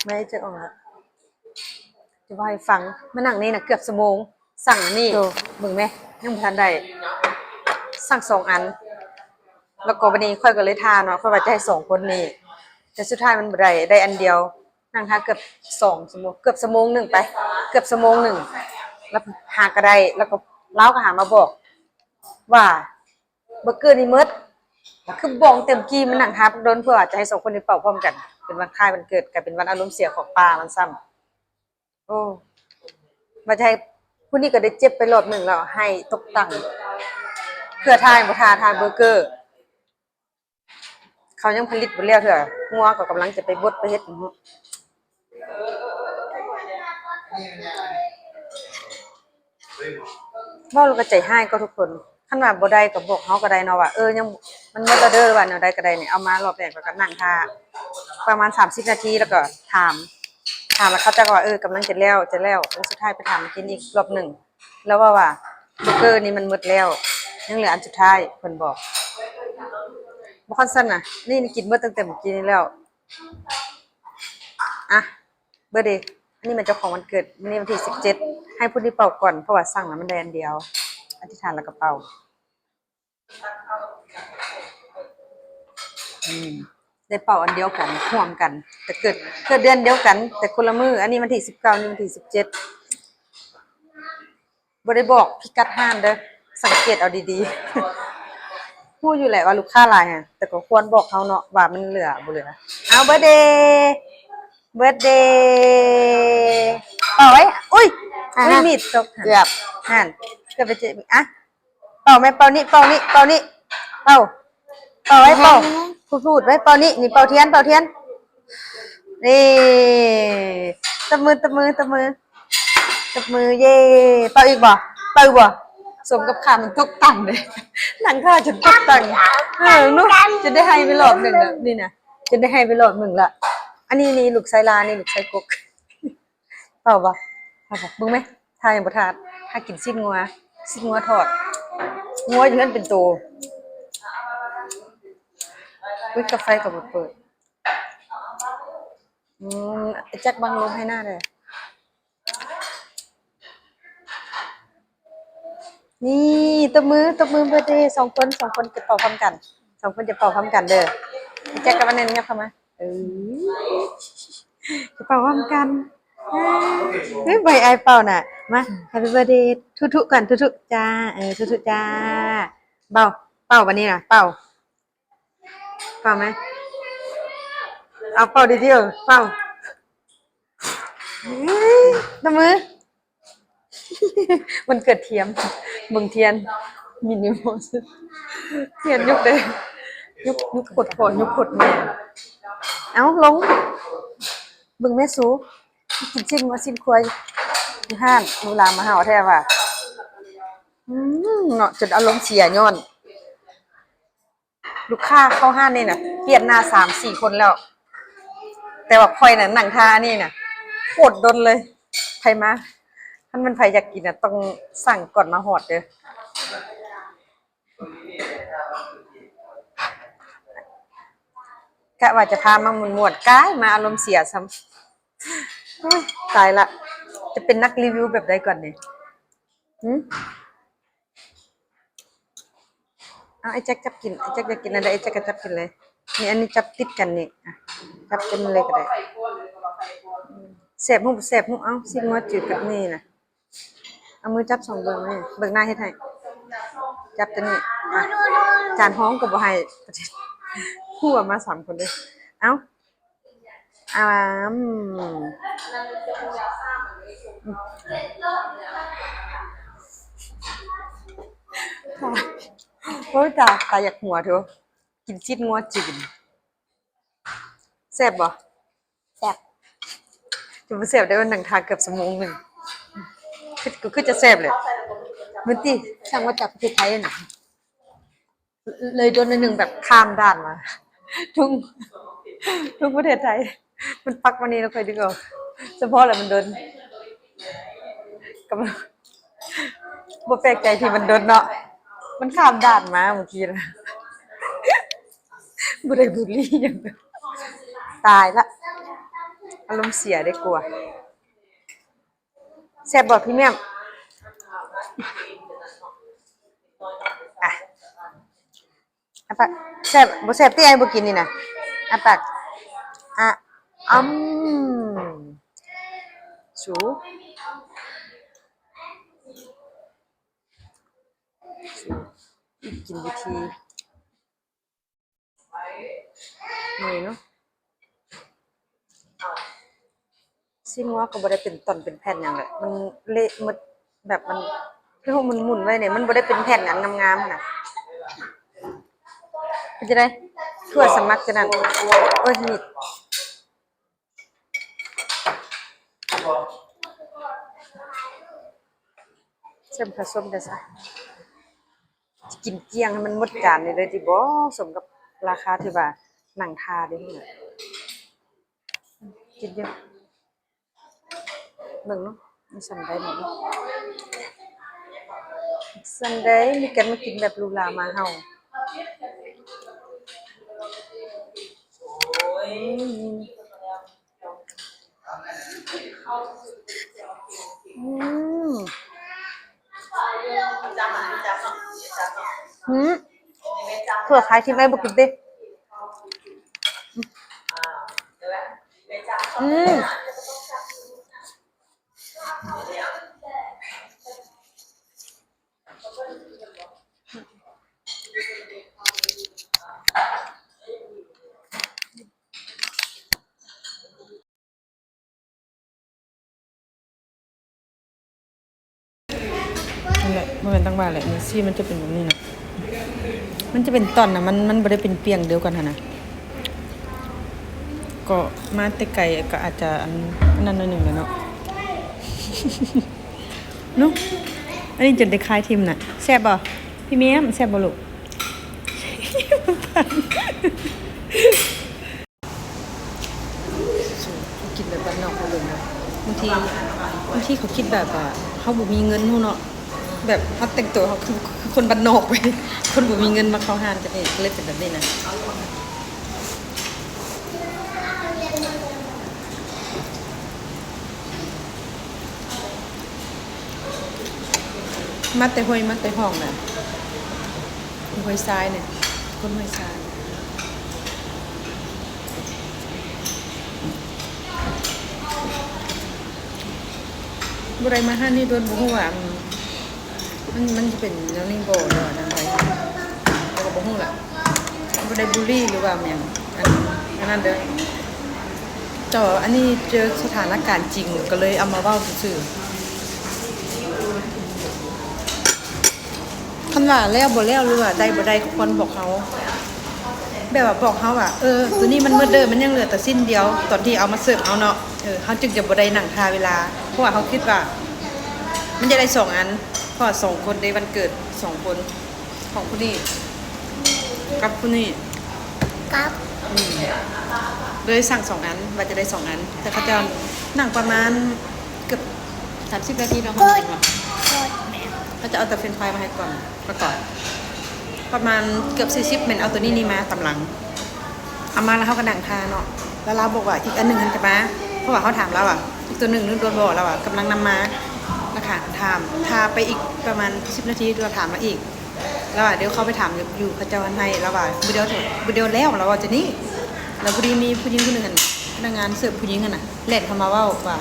ແມ່ນຈັ່ງອອກລະ ຈະເວົ້າໃຫ້ຟັງ ມານັ່ງນີ້ນະເກືອບຊົ່ວໂມງ ສັ່ງອັນນີ້ ໂດ ເບິ່ງແມ ຍັງບໍ່ທັນໄດ້ ສັ່ງສອງອັນ ແລ້ວກໍບັດນີ້ຂ້ອຍກໍເລີຍຖ້າເນາະ ຂ້ອຍວ່າຈະໃຫ້ສອງຄົນນີ້ ແຕ່ສຸດທ້າຍມັນບໍ່ໄດ້ ໄດ້ອັນດຽວ ນັ່ງຖ້າເກືອບສອງຊົ່ວໂມງ ເກືອບຊົ່ວໂມງໜຶ່ງໄປ ເກືອບຊົ່ວໂມງໜຶ່ງ ແລ້ວຫາກໍໄດ້ ແລ້ວກໍລາວກໍຫາມາບອກວ່າ ເບີເກີນີ້ໝົດ ຄືບອກແຕ່ກີ້ ມານັ່ງຖ້າບັກດົນ ເພື່ອວ່າຈະໃຫ້ສອງຄົນນີ້ເປົ່າພ້ອມກັນ ເປັນວັນຄ້າຍວັນເກີດ ກາຍເປັນວັນອາລົມເສຍຂອງປ້າມັນຊ້ຳ. ໂອ້ ວ່າຈະໃຫ້ ຜູ້ນີ້ກໍໄດ້ເຈັບໄປລອບໜຶ່ງແລ້ວ ໄຫ້ຕົກຕັງ ເພື່ອຖ້າບໍ່ຖ້າ ຖ້າເບີເກີ ເຂົາຍັງຜະລິດບໍ່ແລ້ວເທື່ອ ງົວກໍກຳລັງຈະໄປບົດໄປເຮັດ ເວົ້າແລ້ວກໍໃຈຮ້າຍກໍທຸກຄົນ ຄັນວ່າບໍ່ໄດ້ກໍບອກເຮົາກໍໄດ້ເນາະວ່າ ເອີ ຍັງ ມັນໝົດແລ້ວເດີ ວ່າແນວໃດກໍໄດ້ນີ້ ເອົາມາລອບແລກແລ້ວກໍນັ່ງຖ້າປະມານສາມສິບນາທີ ແລ້ວກໍຖາມ ຖາມແລ້ວເຂົາເຈົ້າກໍວ່າ ເອີ ກຳລັງຈະແລ້ວ ຈະແລ້ວ ແລ້ວສຸດທ້າຍໄປຖາມກິນອີກລອບໜຶ່ງ ແລ້ວເວົ້າວ່າ ເບີເກີນີ້ມັນໝົດແລ້ວ ຍັງເຫຼືອອັນສຸດທ້າຍ ເພິ່ນບອກ ບໍ່ຄັນຊັ້ນນະ ນີ້ ນີ້ກິນເບິດຕັ້ງແຕ່ມື້ກີ້ນີ້ແລ້ວ ອ່ະ ເບີເດ ອັນນີ້ແມ່ນເຈົ້າຂອງວັນເກີດ ມື້ນີ້ວັນທີສິບເຈັດ ໃຫ້ຜູ້ນີ້ເປົ່າກ່ອນ ເພາະວ່າສັ່ງແລ້ວມັນໄດ້ອັນດຽວ ອະທິຖານແລ້ວກໍເປົ່າ ອືມ ໄດ້ເປົ່າອັນດຽວກັນ ຮ່ວມກັນ ແຕ່ເກີດ ເກີດເດືອນດຽວກັນ ແຕ່ຄົນລະມື້ ອັນນີ້ວັນທີສິບເກົ້າ ນີ້ວັນທີສິບເຈັດ. ບໍ່ໄດ້ບອກພິກັດຮ້ານເດີ ສັງເກດເອົາດີໆ ຮູ້ຢູ່ແຫຼະວ່າລູກຄ້າຫຼາຍຫັ້ນ ແຕ່ກໍຄວນບອກເຮົາເນາະວ່າມັນເຫຼືອບໍ່ເຫຼືອ. ເອົາ ເບີດເດ ເບີດເດ ເປົ່າໄວ້ ອຸ້ຍ ອຸ້ຍ ມີດຕົກ ເກືອບ ຫັ້ນ ເກືອບໄປເຈັບ ອ່ະ ເປົ່າແມ່ ເປົ່ານີ້ ເປົ່ານີ້ ເປົ່ານີ້ ເປົ່າ ເປົ່າໄວ້ ເປົ່າ ພູດໆໄວ້ ເປົ່ານີ້ ນີ້ ເປົ່າທຽນ ເປົ່າທຽນ ນີ້ ຕົບມື ຕົບມື ຕົບມື ຕົບມື ເຢ້ ເປົ່າອີກບໍ່ ເປົ່າອີກບໍ່ ສົມກັບຂ້າມັນຕົກຕັງເດ້ ນັ່ງຖ້າຈົນຕົກຕັງ ເອີ ເນາະ ຈົນໄດ້ໄຫ້ໄປລອບໜຶ່ງລະ ນີ້ນະ ຈົນໄດ້ໄຫ້ໄປລອບໜຶ່ງລະ ອັນນີ້ ນີ້ລູກຊາຍຫຼ້າ ນີ້ລູກຊາຍກົກ ເປົ່າບໍ່ ເອົາບໍ່ ເບິ່ງແມ ຖ້າຍັງບໍ່ທາດ ຖ້າກິນຊີ້ນງົວ ຊີ້ນງົວທອດ ງົວຢູ່ເຮືອນເປັນໂຕ ອຸ້ຍ ກາໄຟກໍບໍ່ເປີດ ອືມ ຈັກບັງລົມໃຫ້ໜ້າແດ່ ນີ້ ຕົບມື ຕົບມື ເບີດເດ ສອງຄົນ ສອງຄົນຈະເປົ່າພ້ອມກັນ ສອງຄົນຈະເປົ່າພ້ອມກັນເດີ ແຈັກກັບອັນນັ້ນຫຍັບເຂົ້າມາ ເອີ ຈະເປົ່າພ້ອມກັນ ເອີ ບໍ່ໃຫ້ອ້າຍເປົ່ານະ ມາ Happy birthday ທຸໆກ່ອນ ທຸໆ ຈ້າ ເອີ ທຸໆ ຈ້າ ເປົ່າ ເປົ່າບັດນີ້ນະ ເປົ່າ ເປົ່າແມ ເອົາເປົ່າດີໆ ເປົ່າ ຕົບມື ວັນເກີດທຽມ ເບິ່ງທຽນ Minnie Mouse ທຽນຍຸກໃດ ຍຸກ ຍຸກໂຄດພໍ່ ຍຸກໂຄດແມ່ ເອົ້າ ລົງ ເບິ່ງແມ່ສູ ກິນຊີ້ນງົວຊີ້ນຄວາຍຢູ່ຮ້ານ ເວລາມາຫາວແທ້ວ່າ ອືມ ເນາະ ຈົນອາລົມເສຍຍ້ອນ ລູກຄ້າເຂົ້າຮ້ານນີ້ນະ ປ່ຽນໜ້າສາມສີ່ຄົນແລ້ວ ແຕ່ວ່າຂ້ອຍນະນັ່ງຖ້າອັນນີ້ນະ ໂຄດດົນເລີຍ ໃຜມາ ຄັນແມ່ນໃຜຢາກກິນນະ ຕ້ອງສັ່ງກ່ອນມາຮອດເດີ ກະວ່າຈະພາມາມ່ວນໆ ກາຍມາອາລົມເສຍຊ້ຳ ໂອ້ຍ ຕາຍລະ ຈະເປັນນັກຣີວິວແບບໃດກ່ອນນີ້ ຫື? ເອົາ ອ້າຍແຈັກຈັບກິນ ອ້າຍແຈັກຢາກກິນອັນໃດ ອ້າຍແຈັກກໍຈັບກິນເລີຍ ນີ້ ອັນນີ້ຈັບຕິດກັນນີ້ ອ່ະ ຈັບຕົວນີ້ເລີຍກໍໄດ້ ແຊບຮູ້ບໍ່ແຊບຮູ້ ເອົາ ຊີ້ນງົວຈືດກັບນີ້ນະ ເອົາມືຈັບສອງເບື້ອງນີ້ ເບິ່ງໜ້າເຮັດໃຫ້ ຈັບຕົວນີ້ ອ່ະ ຈານຮອງກໍບໍ່ໃຫ້ ຮູ້ວ່າມາສາມຄົນເດ້ ເອົາ ອາມ ໂອ້ຍ ຕາ ຕາຢາກຫົວເທີ ກິນຊີ້ນງົວຈືນ ແຊບບໍ່? ແຊບ ຈະບໍ່ແຊບໄດ້ວ່ານັ່ງຖ້າເກືອບຊົ່ວໂມງໜຶ່ງ ຄື ກໍຄືຈະແຊບແຫຼະ ມື້ຕິ ຊ່າງວ່າຈາກປະເທດໄທນະ ເລີຍໂດນໜ້ອຍໜຶ່ງ ແບບຂ້າມດ່ານມາ ທຸງ ທຸງປະເທດໄທ ມັນປັກມານີ້ແລ້ວຄ່ອຍດຶງອອກ ສະເພາະແຫຼະມັນດົນ ກຳລັງ ບໍ່ແປກໃຈທີ່ມັນດົນເນາະ ມັນຂ້າມດ່ານມາມື້ກີ້ນະ ບໍ່ໄດ້ບູລີຫຍັງ ຕາຍລະ ອາລົມເສຍເດ້ກົວ. ແຊບບໍ່ພີ່ແໝ້ມ? ອະ ອາປາກ. ແຊບ ບໍ່ແຊບຕິ? ອ້າຍບໍ່ກິນນີ້ນະ. ອາປາກ. ອະ ອຳ ສູ ສູ ອີກກິນວິທີ ນີ້ເນາະ. ຊີ້ນງົວກໍບໍ່ໄດ້ເປັນຕ່ອນເປັນແຜ່ນຫຍັງແຫຼະ ມັນເລະໝົດ ແບບມັນ ຄືມັນໝຸນໄວ້ນີ້ ມັນບໍ່ໄດ້ເປັນແຜ່ນອັນງາມໆຫັ້ນນະ. ເປັນຈັ່ງໃດ? ທົ່ວສະໝັກຈັ່ງນັ້ນ. ໂອ້ຍ ມີດ. ເສີມຂາສົ້ມແດ່ຊະ. ກິນກ້ຽງໃຫ້ມັນໝົດຈານນີ້ເລີຍຕິບໍ? ສົມກັບລາຄາທີ່ວ່ານັ່ງຖ້າເດ້. ກິນຢູ່ ເບິ່ງເນາະ ມີສ່ຳໃດເນາະ ສ່ຳໃດ ມີແກ່ນມາກິນແບບຫຼູຫຼາມາເຮົາ. ອືມ ຫືມ ເຜື່ອຂາຍຖິ້ມ ອ້າຍບໍ່ກິນເດ້. ອືມ. ນັ້ນແຫຼະ ບໍ່ແມ່ນຕັງຫວາແຫຼະ ຊີ້ນມັນຈະເປັນແບບນີ້ນະ ມັນຈະເປັນຕ່ອນນະ ມັນ ມັນບໍ່ໄດ້ເປັນປ່ຽງດຽວກັນຫັ້ນນະ. ກໍມາແຕ່ໄກກໍອາດຈະອັນ ອັນນັ້ນໜ້ອຍໜຶ່ງແຫຼະເນາະ ເນາະ. ອັນນີ້ຈົນໄດ້ຂາຍຖິ້ມນະ. ແຊບບໍ່ ພີ່ແມມ? ແຊບບໍ່ລູກ? ເຂົາກິນແບບບ້ານນອກເຂົາເບິ່ງເນາະ ບາງທີ ບາງທີເຂົາຄິດແບບວ່າເຮົາບໍ່ມີເງິນເຮົາເນາະ ແບບເຮົາແຕ່ງຕົວເຮົາຄື ຄືຄົນບ້ານນອກເວີຍ ຄົນບໍ່ມີເງິນມາເຂົ້າຮ້ານກັນເອງ ກໍເລີຍເປັນແບບນີ້ນະ. ມາແຕ່ຫ້ວຍ ມາແຕ່ຮ່ອງນະ ຫ້ວຍຊາຍນີ້ ຄົນຫ້ວຍຊາຍ. ບໍ່ໄດ້ມາຮ້ານນີ້ດົນ ບໍ່ຮູ້ວ່າ ມັນ ມັນຈະເປັນແນວນີ້ບໍ່ ຫຼືວ່າແນວໃດ ເຮົາກໍບໍ່ຮູ້ລະ. ບໍ່ໄດ້ບູລີ ຫຼືວ່າຫຍັງ ອັນ ອັນນັ້ນເດີ ເຈົ້າ ອັນນີ້ເຈີສະຖານະການຈິງ ກໍເລີຍເອົາມາເວົ້າຊື່ໆ. ຄັນວ່າແລ້ວບໍ່ແລ້ວ ຫຼືວ່າໄດ້ບໍ່ໄດ້ ກໍຄວນບອກເຮົາ ແບບວ່າບອກເຮົາວ່າ ເອີ ໂຕນີ້ມັນໝົດເດີ ມັນຍັງເຫຼືອແຕ່ຊິ້ນດຽວ ຕອນທີ່ເອົາມາເສີບເຮົາເນາະ ເອີ ເຮົາຈຶ່ງຈະບໍ່ໄດ້ນັ່ງຖ້າເວລາ ເພາະວ່າເຮົາຄິດວ່າມັນຈະໄດ້ສອງອັນ ເພາະວ່າສອງຄົນເດ້ ວັນເກີດສອງຄົນ ຂອງຜູ້ນີ້ກັບຜູ້ນີ້ ກັບ ອືມ ເລີຍສັ່ງສອງອັນ ວ່າຈະໄດ້ສອງອັນ ແຕ່ເຂົາເຈົ້ານັ່ງປະມານເກືອບສາມສິບນາທີເນາະ ເຂົາເຈົ້າເອົາແຕ່ເຟຣນຟາຍມາໃຫ້ກ່ອນ ມາກ່ອນ ປະມານເກືອບສີ່ສິບ ແມ່ນເອົາໂຕນີ້ນີ້ມາຕາມຫຼັງ ເອົາມາແລ້ວເຮົາກໍນັ່ງຖ້າເນາະ ແລ້ວລາວບອກວ່າອີກອັນໜຶ່ງຫັ້ນຈະມາ ເພາະວ່າເຮົາຖາມລາວວ່າ ອີກໂຕໜຶ່ງຫຼືໂດນບໍ່ ລາວວ່າກຳລັງນຳມາ ລະກະຖາມ ຖ້າໄປອີກປະມານສິບນາທີ ລາວຖາມມາອີກ ລາວວ່າດຽວເຂົ້າໄປຖາມຢູ່ ເຂົາເຈົ້າຫັ້ນໃຫ້ ລາວວ່າມື້ດຽວ ມື້ດຽວແລ້ວ ລາວວ່າຈັ່ງນີ້ ລະພໍດີມີຜູ້ຍິງຜູ້ໜຶ່ງຫັ້ນ ພະນັກງານເສີບຜູ້ຍິງຫັ້ນນະ ແລ່ນເຂົ້າມາເວົ້າວ່າ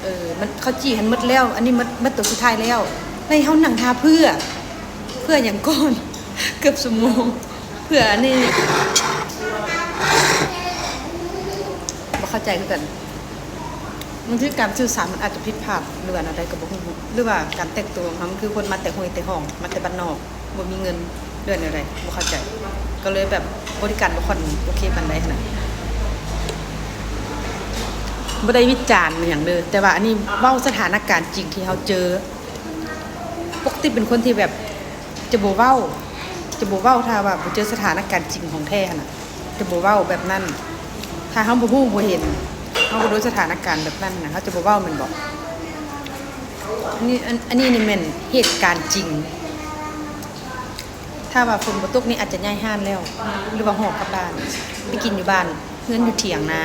ເອີ ມັນ ເຂົ້າຈີ່ຫັ້ນໝົດແລ້ວ ອັນນີ້ໝົດ ໝົດໂຕສຸດທ້າຍແລ້ວ ແລ້ວໃຫ້ເຮົານັ່ງຖ້າເພື່ອ ເພື່ອຫຍັງກ່ອນ ເກືອບຊົ່ວໂມງ ເພື່ອອັນນີ້ ບໍ່ເຂົ້າໃຈຄືກັນ. ບາງທີການສື່ສານມັນອາດຈະຜິດພາດ ຫຼືວ່າແນວໃດກໍບໍ່ຮູ້ ຫຼືວ່າການແຕ່ງຕົວຂອງເຮົາ ມັນຄືຄົນມາແຕ່ຫ້ວຍແຕ່ຮ່ອງ ມາແຕ່ບ້ານນອກ ບໍ່ມີເງິນ ຫຼືວ່າແນວໃດ ບໍ່ເຂົ້າໃຈ ກໍເລີຍແບບບໍລິການບໍ່ຄ່ອຍໂອເຄປານໃດຫັ້ນນະ. ບໍ່ໄດ້ວິຈານຫຍັງເດີ ແຕ່ວ່າອັນນີ້ເວົ້າສະຖານະການຈິງທີ່ເຮົາເຈີ. ປົກກະຕິເປັນຄົນທີ່ແບບຈະບໍ່ເວົ້າ ຈະບໍ່ເວົ້າ ຖ້າວ່າບໍ່ເຈີສະຖານະການຈິງຂອງແທ້ຫັ້ນນະ ຈະບໍ່ເວົ້າແບບນັ້ນ. ຖ້າເຮົາບໍ່ຮູ້ບໍ່ເຫັນ ເຮົາບໍ່ໂດນສະຖານະການແບບນັ້ນນະ ເຮົາຈະບໍ່ເວົ້າແມ່ນບໍ່? ອັນນີ້ ອັນ ອັນນີ້ນີ້ແມ່ນເຫດການຈິງ. ຖ້າວ່າຝົນບໍ່ຕົກນີ້ອາດຈະຍ້າຍຮ້ານແລ້ວ ຫຼືວ່າຫໍກັບບ້ານ ໄປກິນຢູ່ບ້ານ ເຮືອນຢູ່ຖຽງນາ